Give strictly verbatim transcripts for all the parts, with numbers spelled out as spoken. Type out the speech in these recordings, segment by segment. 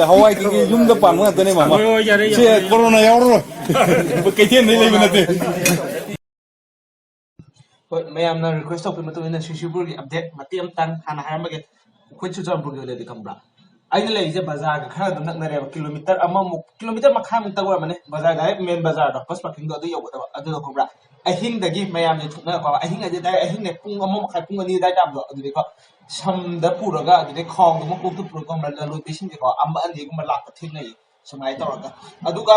ꯍꯋꯥꯏ ꯀꯩꯀꯩ ꯌꯨꯝꯗ ꯄꯥꯟꯕ ꯉꯥꯛꯇꯅꯦ, ꯃꯥꯃ꯫ ꯍꯣꯏ, ꯍꯣꯏ, ꯌꯥꯔꯦ, ꯁꯦ, ꯌꯥꯔꯦ꯫ ꯀꯣꯔꯣꯅꯥ ꯌꯥꯎꯔꯔꯣꯏ꯫ ꯀꯩꯊꯦꯜꯗꯩ ꯂꯩꯕ ꯅꯠꯇꯦ꯫ ꯍꯣꯏ, ꯃꯌꯥꯝꯅ ꯔꯤꯀ꯭ꯋꯦꯁ ꯇꯧꯔꯛꯄꯒꯤ ꯃꯇꯨꯡ ꯏꯟꯅ ꯁꯤꯁꯤꯕꯨꯔꯒꯤ ꯑꯞꯗꯦꯠ ꯃꯇꯦꯛ ꯑꯃꯇꯪ ꯍꯥꯟꯅ ꯍꯥꯏꯔꯝꯃꯒꯦ꯫ ꯑꯩꯈꯣꯏ ꯆꯨꯔꯆꯥꯟꯄꯨꯔꯒꯤ ꯑꯣꯏꯅꯗꯤ ꯈꯪꯕ꯭ꯔꯥ, ꯑꯩꯅ ꯂꯩꯔꯤꯁꯦ ꯕꯖꯥꯔꯒ ꯈꯔ ꯑꯗꯨꯝ ꯅꯛꯅꯔꯦꯕ, ꯀꯤꯂꯣꯃꯤꯇꯔ ꯑꯃꯃꯨꯛ, ꯀꯤꯂꯣꯃꯤꯇꯔ ꯃꯈꯥꯏꯃꯨꯛꯇ ꯑꯣꯏꯔꯝꯃꯅꯤ꯫ ꯕꯖꯥꯔ ꯗꯥꯏꯔꯦꯛ ꯃꯦꯟ ꯕꯖꯥꯔꯗꯣ, ꯕꯁ ꯄꯥꯔꯀꯤꯡꯗꯣ ꯑꯗꯨ ꯌꯧꯒꯗꯕ꯫ ꯑꯗꯨꯗꯣ ꯈꯪꯕ꯭ꯔꯥ, ꯑꯍꯤꯡꯗꯒꯤ ꯃꯌꯥꯝꯁꯦ ꯊꯣꯛꯅꯔꯛꯄ, ꯑꯍꯤꯡ ꯍꯥꯏꯗꯤ ꯗꯥꯏꯔꯦꯛ ꯑꯍꯤꯡꯅꯦ, ꯄꯨꯡ ꯑꯃ ꯃꯈꯥꯏ, ꯄꯨꯡ ꯑꯅꯤ ꯑꯗꯨꯋꯥꯏ ꯇꯥꯕꯗꯣ, ꯑꯗꯨꯗꯤꯀꯣ ꯁꯝꯗ ꯄꯨꯔꯒ, ꯑꯗꯨꯗꯩ ꯈꯥꯎꯗꯣ ꯃꯀꯣꯛꯇ ꯄꯨꯔꯒ ꯈꯪꯕ꯭ꯔꯥ, ꯂꯂꯣꯟꯕꯤꯁꯤꯡꯁꯦꯀꯣ ꯑꯃ ꯑꯅꯤꯒꯨꯝꯕ ꯂꯥꯛꯄ ꯊꯦꯡꯅꯩ꯫ ꯁꯨꯃꯥꯏꯅ ꯇꯧꯔꯒ, ꯑꯗꯨꯒ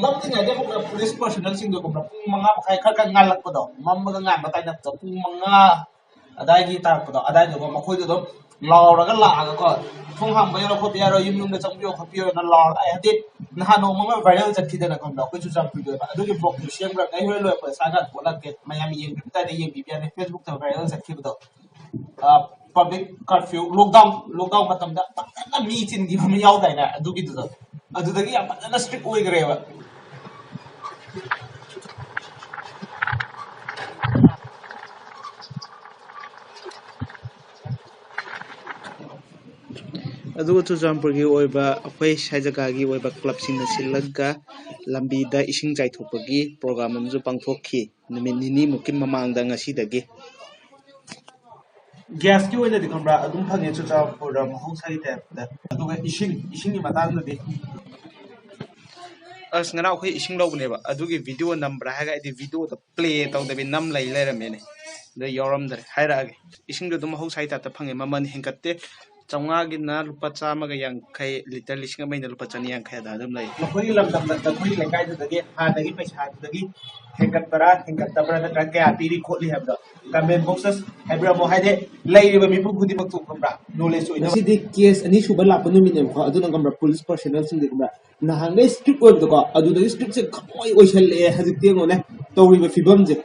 ꯃꯝꯗ꯭ꯔꯤꯉꯩꯗ ꯈꯪꯕ꯭ꯔꯥ, ꯄꯨꯂꯤꯁ ꯄꯔꯁꯣꯅꯦꯜꯁꯤꯡꯗꯣ ꯈꯪꯕ꯭ꯔꯥ, ꯄꯨꯡ ꯃꯉꯥ ꯃꯈꯥꯏ ꯈꯔ ꯈꯔ ꯉꯥꯜꯂꯛꯄꯗꯣ, ꯃꯝꯃꯒ ꯉꯥꯟꯕ ꯇꯥꯏꯅꯕꯗꯣ, ꯄꯨꯡ ꯃꯉꯥ ꯑꯗꯥꯏꯒꯤ ꯇꯥꯔꯛꯄꯗꯣ, ꯑꯗꯥꯏꯗꯨꯒ ꯃꯈꯣꯏꯗꯣ ꯑꯗꯨꯝ ꯂꯥꯎꯔꯒ ꯂꯥꯛꯑꯒꯀꯣ, "ꯊꯣꯡ ꯍꯥꯡꯕ ꯌꯥꯔꯣ, ꯈꯣꯠꯄ ꯌꯥꯔꯣ, ꯌꯨꯝ ꯌꯨꯝꯗ ꯆꯪꯕꯤꯌꯣ, ꯈꯣꯠꯄꯤꯌꯣꯅ" ꯂꯥꯎꯔꯒ, ꯑꯩ ꯍꯥꯏꯗꯤ ꯅꯍꯥꯟ ꯅꯣꯡꯃ ꯑꯃ ꯚꯥꯏꯔꯦꯜ ꯆꯠꯈꯤꯗꯅ ꯈꯪꯕ꯭ꯔꯥ, ꯑꯩꯈꯣꯏ ꯆꯨꯔꯆꯥꯟꯄꯨꯔꯒꯤ ꯑꯣꯏꯕ, ꯑꯗꯨꯒꯤ ꯕ꯭ꯂꯣꯛꯇꯨ ꯁꯦꯝꯈ꯭ꯔꯒ ꯑꯩ ꯍꯣꯔꯦꯟ ꯂꯣꯏꯔꯛꯄꯗ ꯁꯥ ꯉꯥ ꯊꯣꯛꯍꯜꯂꯛꯀꯦ, ꯃꯌꯥꯝ ꯌꯦꯡꯕꯤꯕ ꯇꯥꯔꯗꯤ ꯌꯦꯡꯕꯤꯕ ꯌꯥꯅꯤ, ꯐꯦꯁꯕꯨꯛꯇ ꯚꯥꯏꯔꯦꯜ ꯆꯠꯈꯤꯕꯗꯣ꯫ ꯄꯕ꯭ꯂꯤꯛ ꯀꯔꯐ꯭ꯌꯨ, ꯂꯣꯛꯗꯥꯎꯟ, ꯂꯣꯛꯗꯥꯎꯟ ꯃꯇꯝꯗ ꯐꯖꯅ ꯃꯤ ꯆꯤꯟꯈꯤꯕ ꯑꯃ ꯌꯥꯎꯗꯥꯏꯅꯦ, ꯑꯗꯨꯒꯤꯗꯨꯗꯣ꯫ ꯑꯗꯨꯗꯒꯤ ꯌꯥꯝ ꯐꯖꯅ ꯏꯁꯇ꯭ꯔꯤꯛ ꯑꯣꯏꯈ꯭ꯔꯦꯕ꯫ ꯑꯗꯨꯒ ꯆꯨꯔꯆꯥꯟꯄꯨꯔꯒꯤ ꯑꯣꯏꯕ, ꯑꯩꯈꯣꯏ ꯁ꯭ꯋꯥꯏ ꯖꯒꯥꯒꯤ ꯑꯣꯏꯕ ꯀ꯭ꯂꯕꯁꯤꯡꯅ ꯁꯤꯜꯂꯒ ꯂꯝꯕꯤꯗ ꯏꯁꯤꯡ ꯆꯥꯏꯊꯣꯛꯄꯒꯤ ꯄ꯭ꯔꯣꯒ꯭ꯔꯥꯝ ꯑꯃꯁꯨ ꯄꯥꯡꯊꯣꯛꯈꯤ, ꯅꯨꯃꯤꯠ ꯅꯤꯅꯤꯃꯨꯛꯀꯤ ꯃꯃꯥꯡꯗ, ꯉꯁꯤꯗꯒꯤ꯫ ꯒ꯭ꯌꯥꯁꯀꯤ ꯑꯣꯏꯅꯗꯤ ꯈꯪꯕ꯭ꯔꯥ, ꯑꯗꯨꯝ ꯐꯪꯉꯦ ꯆꯨꯔꯆꯥꯟꯄꯨꯔꯗ ꯃꯍꯧꯁꯥꯒꯤ ꯇꯥꯏꯞꯇ꯫ ꯑꯗꯨꯒ ꯏꯁꯤꯡ, ꯏꯁꯤꯡꯒꯤ ꯃꯇꯥꯡꯗꯗꯤ ꯑꯁ, ꯉꯔꯥꯡ ꯑꯩꯈꯣꯏ ꯏꯁꯤꯡ ꯂꯧꯕꯅꯦꯕ, ꯑꯗꯨꯒꯤ ꯚꯤꯗꯤꯑꯣ ꯅꯝꯕ꯭ꯔꯥ ꯍꯥꯏꯔꯒ ꯑꯩꯗꯤ ꯚꯤꯗꯤꯑꯣꯗꯣ ꯄ꯭ꯂꯦ ꯇꯧꯗꯕꯤ ꯅꯝ ꯂꯩ ꯂꯩꯔꯝꯃꯦꯅꯦ, ꯑꯗꯨ ꯌꯥꯎꯔꯝꯗ꯭ꯔꯦ꯫ ꯍꯥꯏꯔꯛꯑꯒꯦ, ꯏꯁꯤꯡꯗꯣ ꯑꯗꯨꯝ ꯃꯍꯧꯁꯥꯒꯤ ꯇꯥꯏꯞꯇ ꯐꯪꯉꯦ, ꯃꯃꯜ ꯍꯦꯟꯒꯠꯇꯦ꯫ ꯆꯥꯝꯃꯉꯥꯒꯤꯅ ꯂꯨꯄꯥ ꯆꯥꯝꯃꯒ ꯌꯥꯡꯈꯩ, ꯂꯤꯇꯔ ꯂꯤꯁꯤꯡ ꯑꯃꯒꯤꯅ ꯂꯨꯄꯥ ꯆꯅꯤ ꯌꯥꯡꯈꯩ ꯑꯗꯨꯃꯥꯏꯅ ꯑꯗꯨꯝ ꯂꯩ꯫ ꯃꯈꯣꯏꯒꯤ ꯂꯝꯗꯝꯗ, ꯅꯈꯣꯏꯒꯤ ꯂꯩꯀꯥꯏꯗꯨꯗꯒꯤ ꯍꯥꯟꯅꯒꯤ ꯄꯩꯁꯥꯗꯨꯗꯒꯤ ꯍꯦꯟꯒꯠꯄ꯭ꯔꯥ, ꯍꯦꯟꯒꯠꯇꯕ꯭ꯔꯥ, ꯅꯠꯇ꯭ꯔꯒ ꯀꯌꯥ ꯄꯤꯔꯤ ꯈꯣꯠꯂꯤ ꯍꯥꯏꯕꯗꯣ ꯀꯃꯦꯟ ꯕꯣꯛꯁꯇ ꯍꯥꯏꯕꯤꯔꯝꯃꯣ꯫ ꯍꯥꯏꯗꯤ ꯂꯩꯔꯤꯕ ꯃꯤꯄꯨꯝ ꯈꯨꯗꯤꯡꯃꯛꯇꯨ ꯈꯪꯕ꯭ꯔꯥ, ꯅꯣꯂꯦꯖ ꯑꯣꯏꯅꯕ꯫ ꯉꯁꯤꯗꯤ ꯀꯦꯁ ꯑꯅꯤꯁꯨꯕ ꯂꯥꯛꯄ ꯅꯨꯃꯤꯠꯅꯦꯕꯀꯣ, ꯑꯗꯨꯅ ꯈꯪꯕ꯭ꯔꯥ, ꯄꯨꯂꯤꯁ ꯄꯔꯁꯅꯦꯜꯁꯤꯡꯗꯤ ꯈꯪꯕ꯭ꯔꯥ, ꯅꯍꯥꯟꯒꯩ ꯏꯁꯇ꯭ꯔꯤꯛ ꯑꯣꯏꯕꯗꯣꯀꯣ, ꯑꯗꯨꯗꯒꯤ ꯏꯁꯇ꯭ꯔꯤꯛꯁꯦ ꯈꯪꯑꯣꯏ ꯑꯣꯏꯁꯜꯂꯛꯑꯦ ꯍꯧꯖꯤꯛꯇꯤ꯫ ꯌꯦꯡꯉꯣꯅꯦ ꯇꯧꯔꯤꯕ ꯐꯤꯕꯝꯁꯦ꯫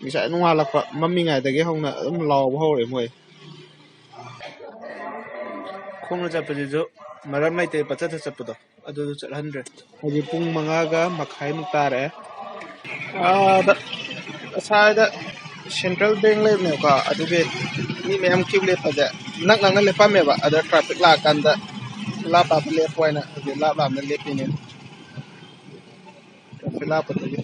ꯉꯁꯥꯏ ꯅꯣꯡꯉꯥꯜꯂꯛꯄ ꯃꯝꯃꯤꯉꯩꯗꯒꯤ ꯍꯧꯅ ꯑꯗꯨꯝ ꯂꯥꯎꯕ ꯍꯧꯔꯦ ꯃꯣꯏ꯫ ꯈꯣꯡꯅ ꯆꯠꯄꯁꯤꯁꯨ ꯃꯔꯝ ꯂꯩꯇꯦ ꯄꯪꯆꯠꯇ ꯆꯠꯄꯗꯣ, ꯑꯗꯨꯁꯨ ꯆꯠꯍꯟꯗ꯭ꯔꯦ꯫ ꯍꯧꯖꯤꯛ ꯄꯨꯡ ꯃꯉꯥꯒ ꯃꯈꯥꯏꯃꯨꯛ ꯇꯥꯔꯦ꯫ ꯑꯥꯗ, ꯑꯁ꯭ꯋꯥꯏꯗ ꯁꯦꯟꯇ꯭ꯔꯦꯜ ꯕꯦꯡ ꯂꯩꯕꯅꯦꯕꯀꯣ, ꯑꯗꯨꯒꯤ ꯃꯤ ꯃꯌꯥꯝ ꯀ꯭ꯌꯨ ꯂꯦꯞꯄꯁꯦ ꯅꯛ ꯅꯛꯅ ꯂꯦꯞꯄꯝꯃꯦꯕ, ꯑꯗ ꯇ꯭ꯔꯥꯐꯤꯛ ꯂꯥꯛꯑꯀꯥꯟꯗ ꯂꯥꯞ ꯂꯥꯞꯅ ꯂꯦꯞꯄꯨ ꯍꯥꯏꯅ ꯍꯧꯖꯤꯛ ꯂꯥꯞ ꯂꯥꯞꯅ ꯂꯦꯞꯄꯤꯅꯦ꯫ ꯇ꯭ꯔꯥꯐꯤꯛ ꯂꯥꯞꯄꯗꯒꯤ꯫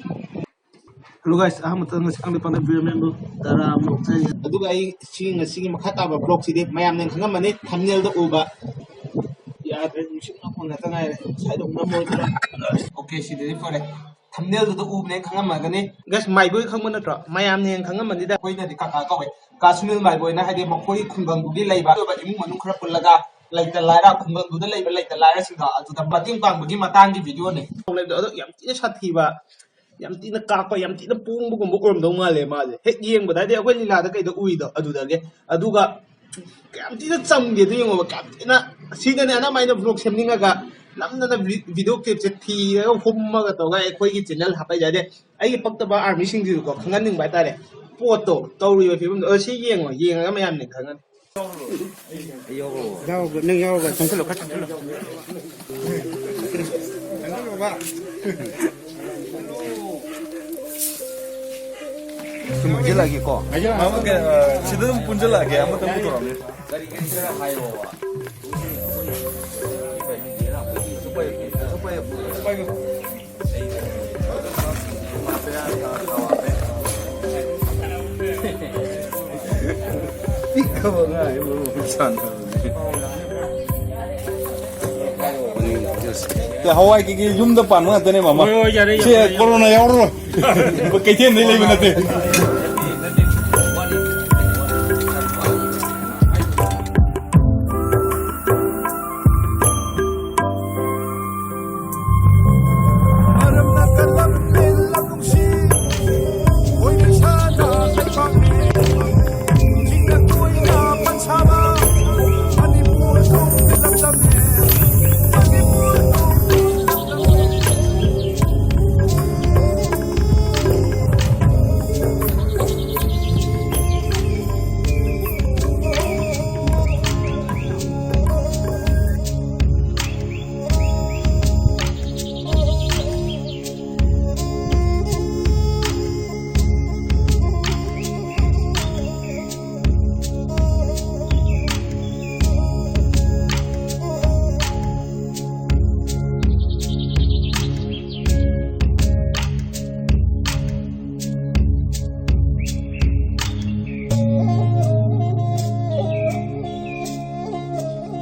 Hello guys, ꯑꯍꯥꯟꯕꯗ ꯉꯁꯤ ꯈꯪꯗꯦ ꯄꯥꯟꯗꯝ ꯚꯤꯌꯨ ꯃꯦꯝꯕꯨ ꯇꯔꯥ ꯑꯃꯨꯛ ꯊꯥꯏ꯫ ꯑꯗꯨꯒ ꯑꯩ ꯁꯤ ꯉꯁꯤꯒꯤ ꯃꯈꯥ ꯇꯥꯕ ꯕ꯭ꯂꯣꯛꯁꯤꯗꯤ ꯃꯌꯥꯝꯅ ꯈꯪꯉꯝꯃꯅꯤ, ꯊꯝꯅꯦꯜꯗ ꯎꯕ꯫ ꯌꯥꯗ꯭ꯔꯦ, ꯅꯨꯡꯁꯤꯠ ꯃꯈꯣꯟ ꯉꯥꯛꯇ ꯉꯥꯏꯔꯦ꯫ ꯉꯁꯥꯏꯗꯣ ꯅꯝꯃꯣꯏꯗ꯭ꯔꯥ? ꯑꯣꯀꯦ, ꯁꯤꯗꯗꯤ ꯐꯔꯦ꯫ ꯊꯝꯅꯦꯜꯗꯨꯗ ꯎꯕꯅꯦ ꯈꯪꯉꯝꯃꯒꯅꯤ꯫ ꯒꯥꯏꯁ, ꯃꯥꯏꯕꯣꯏ ꯈꯪꯕ ꯅꯠꯇ꯭ꯔꯣ? ꯃꯌꯥꯝꯅ ꯍꯦꯟꯅ ꯈꯪꯉꯝꯃꯅꯤꯗ꯫ ꯑꯩꯈꯣꯏꯅꯗꯤ ꯀꯀꯥ ꯀꯧꯋꯦ꯫ ꯀꯥ ꯁꯨꯅꯤꯜ ꯃꯥꯏꯕꯣꯏꯅ, ꯍꯥꯏꯗꯤ ꯃꯈꯣꯏꯒꯤ ꯈꯨꯡꯒꯪꯗꯨꯒꯤ ꯂꯩꯕ ꯑꯗꯨꯒ ꯏꯃꯨꯡ ꯃꯅꯨꯡ ꯈꯔ ꯄꯨꯜꯂꯒ ꯂꯩꯇ ꯂꯥꯏꯔ, ꯈꯨꯡꯒꯪꯗꯨꯗ ꯂꯩꯕ ꯂꯩꯇ ꯂꯥꯏꯔꯁꯤꯡꯗꯣ ꯑꯗꯨꯗ ꯃꯇꯦꯡ ꯄꯥꯡꯕꯒꯤ ꯃꯇꯥꯡꯒꯤ ꯚꯤꯗꯤꯑꯣꯅꯦ꯫ ꯑꯗꯣ ꯌꯥꯝ ꯊꯤꯅ ꯁꯥꯊꯤꯕ, ꯌꯥꯝ ꯊꯤꯅ ꯀꯥꯛꯄ, ꯌꯥꯝ ꯊꯤꯅ ꯄꯣꯡꯕꯒꯨꯝꯕ ꯑꯣꯏꯔꯝꯗꯧ ꯃꯥꯜꯂꯦ ꯃꯥꯁꯦ꯫ ꯍꯦꯛ ꯌꯦꯡꯕꯗ, ꯍꯥꯏꯗꯤ ꯑꯩꯈꯣꯏ ꯂꯤꯂꯥꯗ ꯀꯩꯗ ꯎꯏꯗꯣ ꯑꯗꯨꯗꯒꯤ꯫ ꯑꯗꯨꯒ ꯀꯌꯥꯝ ꯊꯤꯅ ꯆꯝꯒꯦꯗꯣ ꯌꯦꯡꯉꯣꯕ, ꯀꯌꯥꯝ ꯊꯤꯅ꯫ ꯁꯤꯗꯅꯦ ꯑꯅꯝꯕ ꯑꯩꯅ ꯚ꯭ꯂꯣꯒ ꯁꯦꯝꯅꯤꯡꯉꯒ ꯅꯝꯗꯅ ꯚꯤ-, ꯚꯤꯗꯤꯑꯣ ꯀ꯭ꯂꯤꯞꯁꯦ ꯊꯤꯔꯒ ꯍꯨꯝꯃꯒ ꯇꯧꯔꯒ ꯑꯩꯈꯣꯏꯒꯤ ꯆꯦꯅꯦꯜ ꯍꯥꯞꯄꯛꯏꯁꯦ꯫ ꯍꯥꯏꯗꯤ ꯑꯩꯒꯤ ꯄꯛꯇꯕ ꯑꯥꯔꯃꯤꯁꯤꯡꯁꯤꯁꯨꯀꯣ ꯈꯪꯍꯟꯅꯤꯡꯕ ꯍꯥꯏꯇꯥꯔꯦ, ꯄꯣꯠꯇꯣ, ꯇꯧꯔꯤꯕ ꯐꯤꯕꯝꯗꯣ꯫ ꯑꯗꯣ ꯁꯤ ꯌꯦꯡꯉꯣ, ꯌꯦꯡꯉꯒ ꯃꯌꯥꯝꯅ ꯈꯪꯉꯅꯤ꯫ ꯌꯥꯎꯕ꯭ꯔꯣ? ꯌꯥꯎꯕ꯭ꯔꯣ? ꯅꯪ ꯌꯥꯎꯔꯕ? ꯆꯪꯁꯤꯜꯂꯣ, ꯈꯔ ꯆꯪꯁꯤꯜꯂꯣ꯫ ꯁꯨꯝ ꯍꯩꯖꯤꯜꯂꯛꯑꯒꯦꯀꯣ꯫ ꯑꯃ ꯀꯩꯅꯣ, ꯁꯤꯗ ꯑꯗꯨꯝ ꯄꯨꯟꯁꯤꯜꯂꯛꯑꯒꯦ, ꯑꯃꯇꯪ ꯄꯨꯊꯣꯔꯛꯑꯝꯅꯦ꯫ ꯀꯔꯤ ꯀꯔꯤ ꯈꯔ ꯍꯥꯏꯌꯣꯕ꯫ ꯍꯋꯥꯏ ꯀꯩꯀꯩ ꯌꯨꯝꯗ ꯄꯥꯟꯕ ꯉꯥꯛꯇꯅꯦ, ꯃꯥꯃ꯫ ꯍꯣꯏ, ꯍꯣꯏ, ꯌꯥꯔꯦ, ꯁꯤ ꯌꯥꯔꯦ, ꯌꯥꯔꯦ꯫ ꯀꯣꯔꯣꯅꯥ ꯌꯥꯎꯔꯔꯣꯏ꯫ ꯑꯩꯈꯣꯏ ꯀꯩꯊꯦꯜꯗꯩ ꯂꯩꯕ ꯅꯠꯇꯦ꯫ ꯃꯔꯝꯅ ꯀꯜꯂꯝꯃꯦ ꯂꯝꯗꯝꯁꯤ, ꯑꯣꯏꯕ ꯏꯁꯥꯅ ꯂꯩꯕꯥꯛꯅꯤ꯫ ꯆꯤꯡꯅ ꯀꯣꯏꯅ ꯄꯟꯁꯥꯕ, ꯃꯅꯤꯄꯨꯔ ꯊꯣꯡꯒꯤ ꯂꯝꯗꯝꯅꯦ꯫ ꯃꯅꯤꯄꯨꯔ ꯊꯣꯡꯒꯤ ꯂꯝꯗꯝꯅꯦ꯫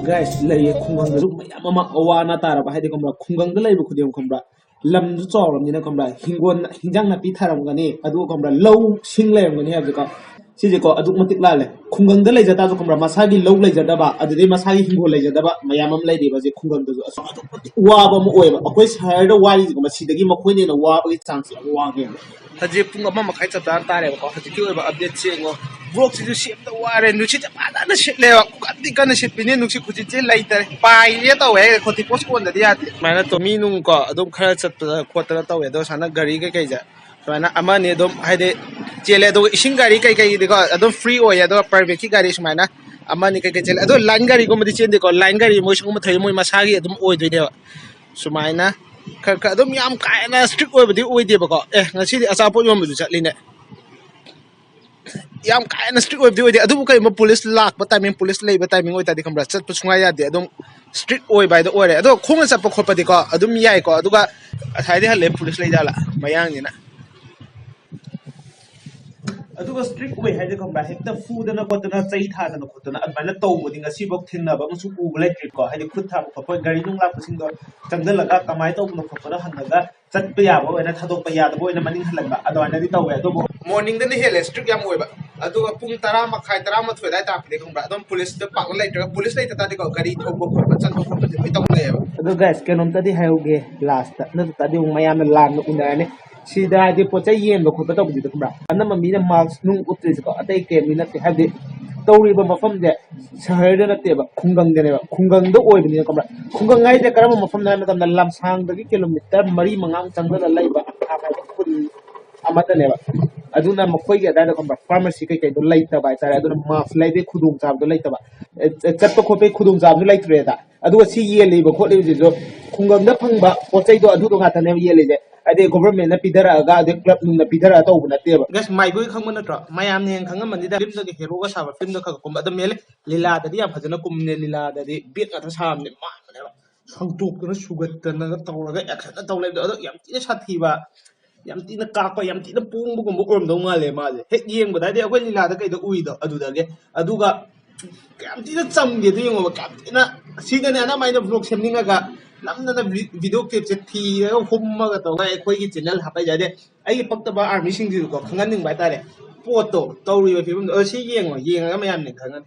ꯒꯥꯏꯁ, ꯂꯩꯌꯦ ꯈꯨꯡꯒꯪꯗꯁꯨ ꯃꯌꯥꯝ ꯑꯃ ꯑꯋꯥ ꯑꯅꯥ ꯇꯥꯔꯕ, ꯍꯥꯏꯗꯤ ꯈꯪꯕ꯭ꯔꯥ, ꯈꯨꯡꯒꯪꯗ ꯂꯩꯕ ꯈꯨꯗꯤꯡꯃꯛ ꯈꯪꯕ꯭ꯔꯥ, ꯂꯝꯁꯨ ꯆꯥꯎꯔꯕꯅꯤꯅ ꯈꯪꯕ꯭ꯔꯥ, ꯍꯤꯡꯒꯣꯜ, ꯍꯤꯟꯖꯥꯡ ꯅꯥꯄꯤ ꯊꯥꯔꯝꯒꯅꯤ, ꯑꯗꯨꯒ ꯈꯪꯕ꯭ꯔꯥ, ꯂꯧ ꯁꯤꯡ ꯂꯩꯔꯝꯒꯅꯤ ꯍꯥꯏꯕꯁꯦꯀꯣ꯫ ꯁꯤꯁꯦꯀꯣ ꯑꯗꯨꯛ ꯃꯇꯤꯛ ꯂꯥꯜꯂꯦ꯫ ꯈꯨꯡꯒꯪꯗ ꯂꯩꯖ ꯇꯥꯔꯁꯨ ꯈꯪꯕ꯭ꯔꯥ, ꯃꯁꯥꯒꯤ ꯂꯧ ꯂꯩꯖꯗꯕ, ꯑꯗꯨꯗꯩ ꯃꯁꯥꯒꯤ ꯍꯤꯡꯒꯣꯜ ꯂꯩꯖꯗꯕ ꯃꯌꯥꯝ ꯑꯃ ꯂꯩꯔꯤꯕꯁꯦ ꯈꯨꯡꯒꯪꯗꯁꯨ꯫ ꯑꯁ, ꯑꯗꯨꯛ ꯃꯇꯤꯛ ꯋꯥꯕ ꯑꯃ ꯑꯣꯏꯌꯦꯕ꯫ ꯑꯩꯈꯣꯏ ꯁꯍꯔꯗ ꯋꯥꯔꯤꯁꯦ ꯈꯪꯕ꯭ꯔꯥ, ꯁꯤꯗꯒꯤ ꯃꯈꯣꯏꯅ ꯍꯦꯟꯅ ꯋꯥꯕꯒꯤ ꯆꯥꯡꯁꯦ ꯌꯥꯝ ꯋꯥꯡꯉꯦꯕ꯫ ꯍꯧꯖꯤꯛ ꯄꯨꯡ ꯑꯃ ꯃꯈꯥꯏ ꯆꯞ ꯆꯥꯅ ꯇꯥꯔꯦꯕꯀꯣ꯫ ꯍꯧꯖꯤꯛꯀꯤ ꯑꯣꯏꯕ ꯑꯞꯗꯦꯠꯁꯦ ꯌꯦꯡꯉꯣ꯫ ꯕ꯭ꯂꯣꯛꯁꯤꯁꯨ ꯁꯦꯝꯗ ꯋꯥꯔꯦ꯫ ꯅꯨꯡꯁꯤꯠꯁꯦ ꯐꯖꯅ ꯁꯤꯠꯂꯦꯕ꯫ ꯀꯟꯗꯤ ꯀꯟꯅ ꯁꯤꯠꯄꯤꯅꯦ ꯅꯨꯡꯁꯤꯠ ꯈꯨꯁꯤꯠꯁꯦ ꯂꯩꯇꯔꯦ꯫ ꯄꯥꯏꯔꯦ ꯇꯧꯋꯦ꯫ ꯈꯣꯠꯇꯤ ꯄꯣꯁ ꯀꯣꯟꯗꯗꯤ ꯌꯥꯗꯦ꯫ ꯁꯨꯃꯥꯏꯅ ꯇꯣ-, ꯃꯤ ꯅꯨꯡ ꯀꯣ ꯑꯗꯨꯝ ꯈꯔ ꯆꯠꯄꯗ ꯈꯣꯠꯇꯅ ꯇꯧꯋꯦ꯫ ꯑꯗꯣ ꯁꯨꯃꯥꯏꯅ ꯒꯥꯔꯤ ꯀꯩꯀꯩꯁꯦ ꯁꯨꯃꯥꯏꯅ ꯑꯃꯅꯤ ꯑꯗꯨꯝ ꯍꯥꯏꯗꯤ ꯆꯦꯜꯂꯦ꯫ ꯑꯗꯨꯒ ꯏꯁꯤꯡ ꯒꯥꯔꯤ ꯀꯩꯀꯩꯒꯤꯗꯤꯀꯣ ꯑꯗꯨꯝ ꯐ꯭ꯔꯤ ꯑꯣꯏꯌꯦ꯫ ꯑꯗꯣ ꯄ꯭ꯔꯥꯏꯚꯦꯠꯀꯤ ꯒꯥꯔꯤ ꯁꯨꯃꯥꯏꯅ ꯑꯃꯅꯤ ꯀꯩꯀꯩ ꯆꯦꯜꯂꯦ꯫ ꯑꯗꯣ ꯂꯥꯏꯟ ꯒꯥꯔꯤꯒꯨꯝꯕꯗꯤ ꯆꯦꯟꯗꯦꯀꯣ꯫ ꯂꯥꯏꯟ ꯒꯥꯔꯤ ꯃꯣꯏ ꯁꯤꯒꯨꯝꯕ ꯊꯧꯔꯤ ꯃꯣꯏ ꯃꯁꯥꯒꯤ ꯑꯗꯨꯝ ꯑꯣꯏꯗꯣꯏꯅꯦꯕ꯫ ꯁꯨꯃꯥꯏꯅ ꯈꯔ ꯈꯔ ꯑꯗꯨꯝ ꯌꯥꯝ ꯀꯥ ꯍꯦꯟꯅ ꯏꯁꯇ꯭ꯔꯤꯛ ꯑꯣꯏꯕꯗꯤ ꯑꯣꯏꯗꯦꯕꯀꯣ꯫ ꯑꯦ, ꯉꯁꯤꯗꯤ ꯑꯆꯥꯄꯣꯠ ꯌꯣꯟꯕꯁꯨ ꯆꯠꯂꯤꯅꯦ꯫ ꯌꯥꯝ ꯀꯥ ꯍꯦꯟꯅ ꯏꯁꯇ꯭ꯔꯤꯛ ꯑꯣꯏꯕꯗꯤ ꯑꯣꯏꯗꯦ꯫ ꯑꯗꯨꯕꯨ ꯀꯩꯒꯨꯝꯕ ꯄꯨꯂꯤꯁ ꯂꯥꯛꯄ ꯇꯥꯏꯃꯤꯡ, ꯄꯨꯂꯤꯁ ꯂꯩꯕ ꯇꯥꯏꯃꯤꯡ ꯑꯣꯏꯇꯥꯔꯗꯤ ꯈꯪꯕ꯭ꯔꯥ, ꯆꯠꯄ ꯁꯨꯡꯌꯥ ꯌꯥꯗꯦ꯫ ꯑꯗꯨꯝ ꯏꯁꯇ꯭ꯔꯤꯛ ꯑꯣꯏꯕ ꯍꯥꯏꯗꯣ ꯑꯣꯏꯔꯦ꯫ ꯑꯗꯣ ꯈꯣꯡꯅ ꯆꯠꯄ ꯈꯣꯠꯄꯗꯤꯀꯣ ꯑꯗꯨꯝ ꯌꯥꯏꯀꯣ꯫ ꯑꯗꯨꯒ ꯉꯁꯥꯏꯗꯤ ꯍꯜꯂꯦ ꯄꯨꯂꯤꯁ ꯂꯩꯖꯥꯠꯂ, ꯃꯌꯥꯡꯅꯤꯅ꯫ ꯑꯗꯨꯒ ꯏꯁꯇ꯭ꯔꯤꯛ ꯑꯣꯏ ꯍꯥꯏꯗꯤ ꯈꯪꯕ꯭ꯔꯥ, ꯍꯦꯛꯇ ꯐꯨꯗꯅ ꯈꯣꯠꯇꯅ, ꯆꯩ ꯊꯥꯗꯅ ꯈꯣꯠꯇꯅ ꯑꯗꯨꯃꯥꯏꯅ ꯇꯧꯕꯗꯤ ꯉꯁꯤꯐꯥꯎ ꯊꯦꯡꯅꯕ ꯑꯃꯁꯨ ꯎꯕ ꯂꯩꯇ꯭ꯔꯤꯀꯣ꯫ ꯍꯥꯏꯗꯤ ꯈꯨꯠ ꯊꯥꯕ ꯈꯣꯠꯄ, ꯒꯥꯔꯤ ꯅꯨꯡ ꯂꯥꯛꯄꯁꯤꯡꯗꯣ ꯆꯪꯁꯤꯜꯂꯒ ꯀꯃꯥꯏꯅ ꯇꯧꯕꯅꯣ ꯈꯣꯠꯄꯅꯣ ꯍꯪꯉꯒ ꯆꯠꯄ ꯌꯥꯕ ꯑꯣꯏꯅ, ꯊꯥꯗꯣꯛꯄ ꯌꯥꯗꯕ ꯑꯣꯏꯅ ꯃꯅꯤꯡ ꯍꯜꯍꯟꯕ ꯑꯗꯨꯃꯥꯏꯅꯗꯤ ꯇꯧꯋꯦ꯫ ꯑꯗꯨꯕꯨ ꯃꯣꯔꯅꯤꯡꯗꯅ ꯍꯦꯜꯂꯦ ꯏꯁꯇ꯭ꯔꯤꯛ ꯌꯥꯝ ꯑꯣꯏꯕ꯫ ꯑꯗꯨꯒ ꯄꯨꯡ ꯇꯔꯥ ꯃꯈꯥꯏ, ꯇꯔꯥꯃꯥꯊꯣꯏ ꯑꯗꯨꯋꯥꯏ ꯇꯥꯛꯄꯗꯤ ꯈꯪꯕ꯭ꯔꯥ, ꯑꯗꯨꯝ ꯄꯨꯂꯤꯁꯇ ꯄꯥꯛꯅ ꯂꯩꯇ꯭ꯔꯒ, ꯄꯨꯂꯤꯁ ꯂꯩꯇ ꯇꯥꯔꯗꯤꯀꯣ ꯒꯥꯔꯤ ꯊꯧꯕ ꯈꯣꯠꯄ, ꯆꯠꯄ ꯈꯣꯠꯄꯁꯦ ꯂꯣꯏ ꯇꯧꯅꯩꯌꯦꯕ꯫ ꯑꯗꯣ ꯒꯥꯏꯁ, ꯀꯩꯅꯣꯝꯇꯗꯤ ꯍꯥꯏꯍꯧꯒꯦ ꯂꯥꯁꯇ, ꯅꯠꯇ ꯇꯥꯔꯗꯤ ꯑꯃꯨꯛ ꯃꯌꯥꯝꯅ ꯂꯥꯟꯅ ꯎꯅꯔꯅꯤ꯫ ꯁꯤꯗ ꯍꯥꯏꯗꯤ ꯄꯣꯠ ꯆꯩ ꯌꯦꯟꯕ ꯈꯣꯠꯄ ꯇꯧꯕꯗꯨꯗ ꯈꯪꯕ꯭ꯔꯥ, ꯑꯅꯝꯕ ꯃꯤꯅ ꯃꯥꯛꯁ ꯅꯨꯡ ꯎꯞꯇ꯭ꯔꯤꯁꯦꯀꯣ ꯑꯇꯩ ꯀꯩꯝꯒꯤ ꯅꯠꯇꯦ꯫ ꯍꯥꯏꯕꯗꯤ ꯇꯧꯔꯤꯕ ꯃꯐꯝꯁꯦ ꯁꯍꯔꯗ ꯅꯠꯇꯦꯕ, ꯈꯨꯡꯒꯪꯗꯅꯦꯕ꯫ ꯈꯨꯡꯒꯪꯗ ꯑꯣꯏꯕꯅꯤꯅ ꯈꯪꯕ꯭ꯔꯥ, ꯈꯨꯡꯒꯪ ꯍꯥꯏꯁꯦ ꯀꯔꯝꯕ ꯃꯐꯝꯅꯣ ꯍꯥꯏꯕ ꯃꯇꯝꯗ ꯂꯝꯁꯥꯡꯗꯒꯤ ꯀꯤꯂꯣꯃꯤꯇꯔ ꯃꯔꯤ ꯃꯉꯥꯃꯨꯛ ꯆꯪꯁꯤꯜꯂ ꯂꯩꯕ ꯑꯊꯥꯞ ꯍꯥꯏꯕ ꯈꯨꯜ ꯑꯃꯗꯅꯦꯕ꯫ ꯑꯗꯨꯅ ꯃꯈꯣꯏꯒꯤ ꯑꯗꯥꯏꯗ ꯈꯪꯕ꯭ꯔꯥ, ꯐꯥꯔꯃꯥꯁꯤ ꯀꯩꯀꯩꯗꯣ ꯂꯩꯇꯕ ꯍꯥꯏꯇꯥꯔꯦ꯫ ꯑꯗꯨꯅ ꯃꯥꯛꯁ ꯂꯩꯕꯒꯤ ꯈꯨꯗꯣꯡꯆꯥꯕꯗꯣ ꯂꯩꯇꯕ, ꯑꯦ, ꯆꯠꯄ ꯈꯣꯠꯄꯒꯤ ꯈꯨꯗꯣꯡꯆꯥꯕꯁꯨ ꯂꯩꯇ꯭ꯔꯦꯗ꯫ ꯑꯗꯨꯒ ꯁꯤ ꯌꯦꯜꯂꯤꯕ ꯈꯣꯠꯂꯤꯕꯁꯤꯁꯨ ꯈꯨꯡꯒꯪꯗ ꯐꯪꯕ ꯄꯣꯠ ꯆꯩꯗꯣ ꯑꯗꯨꯗꯣ ꯉꯥꯛꯇꯅꯦꯕ ꯌꯦꯜꯂꯤꯁꯦ꯫ ꯍꯥꯏꯗꯤ ꯒꯣꯚꯔꯟꯃꯦꯟꯠꯅ ꯄꯤꯊꯔꯛꯑꯒ, ꯑꯗꯩ ꯀ꯭ꯂꯕ ꯅꯨꯡꯅ ꯄꯤꯊꯔꯛꯑ ꯇꯧꯕ ꯅꯠꯇꯦꯕ꯫ ꯒꯥꯏꯁ, ꯃꯥꯏꯕꯣꯏ ꯈꯪꯕ ꯅꯠꯇ꯭ꯔꯣ? ꯃꯌꯥꯝꯅ ꯍꯦꯟꯅ ꯈꯪꯉꯝꯃꯅꯤꯗ꯫ ꯐꯤꯂꯝꯗꯒ ꯍꯦꯔꯣꯒ ꯁꯥꯕ ꯐꯤꯂꯝꯗ ꯈꯔ ꯈꯔ ꯀꯨꯝꯕ꯫ ꯑꯗꯨꯝ ꯃꯦꯜꯂꯦ, ꯂꯤꯂꯥꯗꯗꯤ ꯌꯥꯝ ꯐꯖꯅ ꯀꯨꯝꯕꯅꯦ꯫ ꯂꯤꯂꯥꯗꯗꯤ ꯕꯦꯠ ꯉꯥꯛꯇ ꯁꯥꯕꯅꯦ, ꯃꯥꯟꯕꯅꯦꯕ꯫ ꯁꯪꯇꯣꯛꯇꯅ ꯁꯨꯒꯠꯇꯅꯒ ꯇꯧꯔꯒ ꯑꯦꯛꯁꯟꯗ ꯇꯧ ꯂꯩꯕꯗꯣ꯫ ꯑꯗꯣ ꯌꯥꯝ ꯊꯤꯅ ꯁꯥꯊꯤꯕ, ꯌꯥꯝ ꯊꯤꯅ ꯀꯥꯛꯄ, ꯌꯥꯝ ꯊꯤꯅ ꯄꯣꯡꯕꯒꯨꯝꯕ ꯑꯣꯏꯔꯝꯗꯧ ꯃꯥꯜꯂꯦ ꯃꯥꯁꯦ꯫ ꯍꯦꯛ ꯌꯦꯡꯕꯗ ꯍꯥꯏꯗꯤ ꯑꯩꯈꯣꯏ ꯂꯤꯂꯥꯗ ꯀꯩꯗ ꯎꯏꯗꯣ ꯑꯗꯨꯗꯒꯤ꯫ ꯑꯗꯨꯒ ꯀꯌꯥꯝ ꯊꯤꯅ ꯆꯝꯒꯦ ꯑꯗꯨ ꯌꯦꯡꯉꯣꯕ꯫ ꯀꯌꯥꯝ ꯊꯤꯅ ꯁꯤꯗꯅꯦ ꯑꯅꯝꯕ ꯑꯩꯅ vlog ꯁꯦꯝꯅꯤꯡꯉꯒ ꯅꯝꯗꯅ video clip ꯁꯦ ꯊꯤꯔꯒ ꯍꯨꯝꯃꯒ ꯇꯧꯔꯒ ꯑꯩꯈꯣꯏꯒꯤ channel ꯍꯥꯞꯄꯛꯏꯁꯦ꯫ ꯍꯥꯏꯗꯤ ꯑꯩꯒꯤ ꯄꯛꯇꯕ army ꯁꯤꯡꯁꯤꯁꯨꯀꯣ ꯈꯪꯍꯟꯅꯤꯡꯕ ꯍꯥꯏꯇꯥꯔꯦ꯫ ꯄꯣꯠꯇꯣ, ꯇꯧꯔꯤꯕ ꯐꯤꯕꯝꯗꯣ ꯑꯗꯣ ꯁꯤ ꯌꯦꯡꯉꯣ, ꯌꯦꯡꯉꯒ ꯃꯌꯥꯝꯅ ꯈꯪꯉꯅꯤ꯫